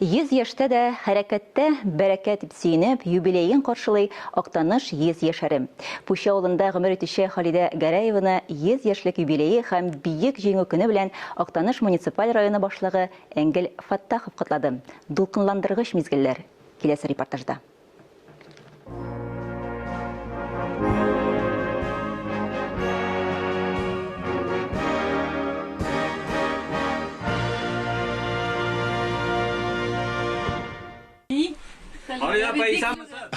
100 яшьтә дә хәрәкәттә бәрәкәт дип сөенеп, юбилеен каршылый Актаныш 100 яшәре. Пучы авылында гомер итүче Халидә Гәрәеваны 100 яшьлек юбилее һәм Бөек Җиңү көне белән Актаныш муниципаль районы башлыгы Энгель Фәттахов котлады. Дулкынландыргыч мизгелләр киләсе репортажда.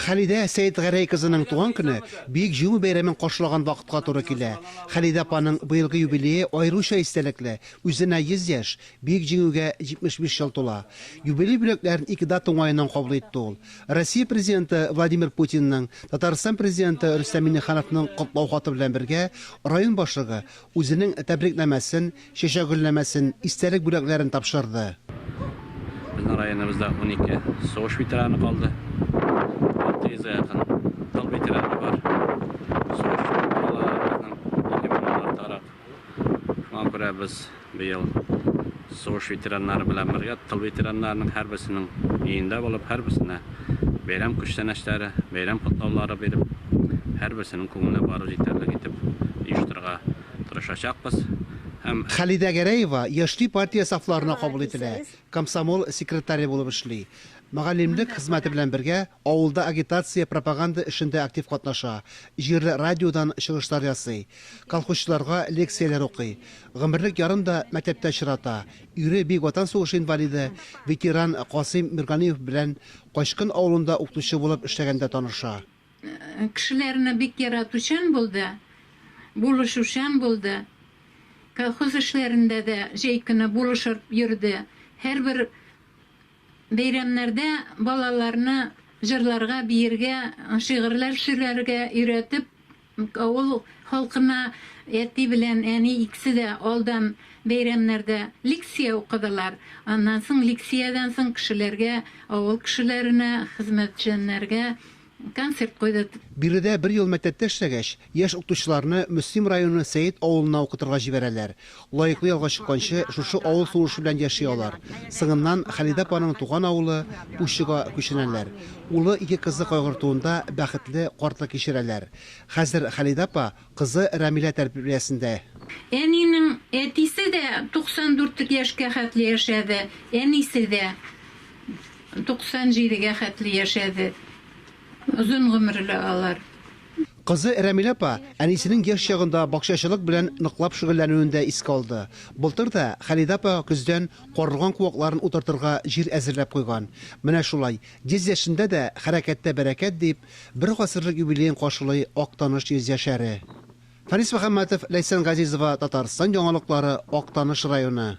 Халидә Сәетгәрәй кызының туган көне Бөек Җиңү бәйрәмен каршылаган вакытка туры килә. Халидә апаның быелгы юбилее аеруча истәлекле, үзенә 100 яшь, Бөек Җиңүгә 75 ел тула. Юбилей бүләкләрен ике дата уңаеннан кабул итте ул. Россия Президенты Владимир Путинның, Татарстан Президенты Рөстәм Миңнехановның котлау хаты белән бергә район башлыгы үзенең тәбрикнамәсен, чәчәк гөлләмәсен, истәлек бүләкләрен тапшырды. Безнең районыбызда 12 сугыш ветераны калды. 600 гә якын тыл ветераны бар. Сугыш чоры балалары безнең 50 меңнән артыграк. Шуңа күрә без быел сугыш ветераннары белән бергә тыл ветераннарының һәрберсенең өендә булып, һәрберсенә бәйрәм күчтәнәчләре, бәйрәм котлаулары биреп, һәрберсенең күңеленә барып җитәрлек итеп оештырырга тырышачакбыз һәм. Халидә Гәрәева яшьли партия сафларына кабул ителә, комсомол секретаре булып эшли. Мөгаллимлек хезмәте белән бергә авылда агитация, пропаганда эшендә актив катнаша, җирле радиодан чыгышлар ясый. Колхозчыларга лекцияләр укый. Гомерлек ярын да мәктәптә очрата. Ире Бөек Ватан сугышы инвалиды, ветеран Касыйм Мирганиев белән Качкын авылында укытучы булып эшләгәндә таныша. Кешеләрне бик яратучан булды, булышучан булды. Колхоз эшләрендә дә җәй көне булышып йөрде. Һәрбер бәйрәмнәрдә балаларны җырларга, биергә, шигырьләр сөйләргә өйрәтеп, Авыл халкына әти белән әни икесе дә алдан бәйрәмнәрдә лекция укыдылар. Аннан соң лекциядән соң кешеләргә, авыл кешеләренә, хезмәтчәннәргә концерт куйды. Биредә бер ел мәктәптә эшләгәч, яшь укытучыларны Мөслим районы Сәет авылына укытырга җибәрәләр. Лаеклы ялга чыкканчы шушы авыл сулышы белән яши алар. Соңыннан Халидә апаның туган авылы Пущига күченәләр. Улы, ике кызы кайгыртуында бәхетле картлык кичерәләр. Хәзер Халидә апа кызы Рәмилә тәрбиясендә. Әнинең әтисе дә 94 яшькә хәтле яшәде, әнисе дә 97 гә хәтле яшәде. Озын гомерле алар. Кызы Рәмилә апа әнисенең яшь чагында бакчачылык белән ныклап шөгыльләнүен дә искә алды. Былтыр да Хәлидә апа көздән карлыган куакларын утыртырга җир әзерләп куйган. Менә шулай, 100 яшендә дә хәрәкәттә бәрәкәт дип, бер гасырлык юбилеен каршылый Актаныш йөзьяшәре. Фәнис Мөхәммәтов, Ләйсән Газизова, Татарстан яңалыклары, Актаныш районы.